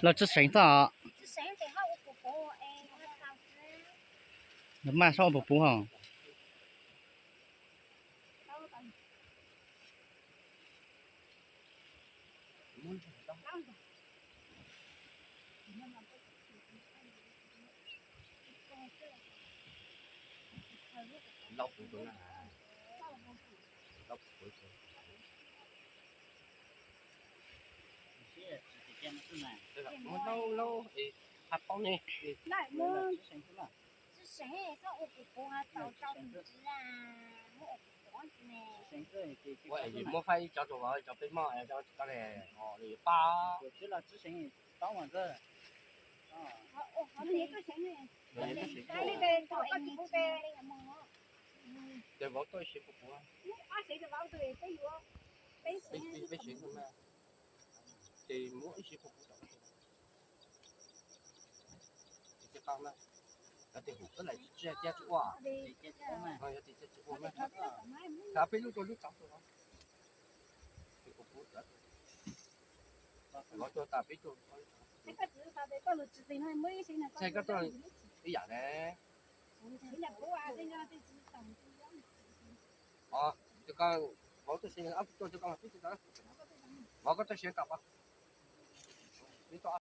Los tsi seev txob os. Maj sab ua puv puv hos. Tsi seev, txhob ua puv puv, tau rau tus txiv, muab ua puv puv tsi ne. Muab faib ib cov rau vauv, cov peb moj, cov koj ne, ho nws yuav pab. Ces vauv tuaj siav puv puv, peb siav, ces muab ib siav puv puv rau. Ces tsis qab na, yog tias hum koj lawm tsis cia ua, yog tias cia tsis ua na, peb lub rau lub tsawv rau, vauv tuaj tas peb tuaj. Ntshai koj tuaj ib yam ne. Os, koj, vauv tuaj siav ob tug tuaj, koj mas peb tug tau. Vauv koj tuaj siav kom, peb tuaj.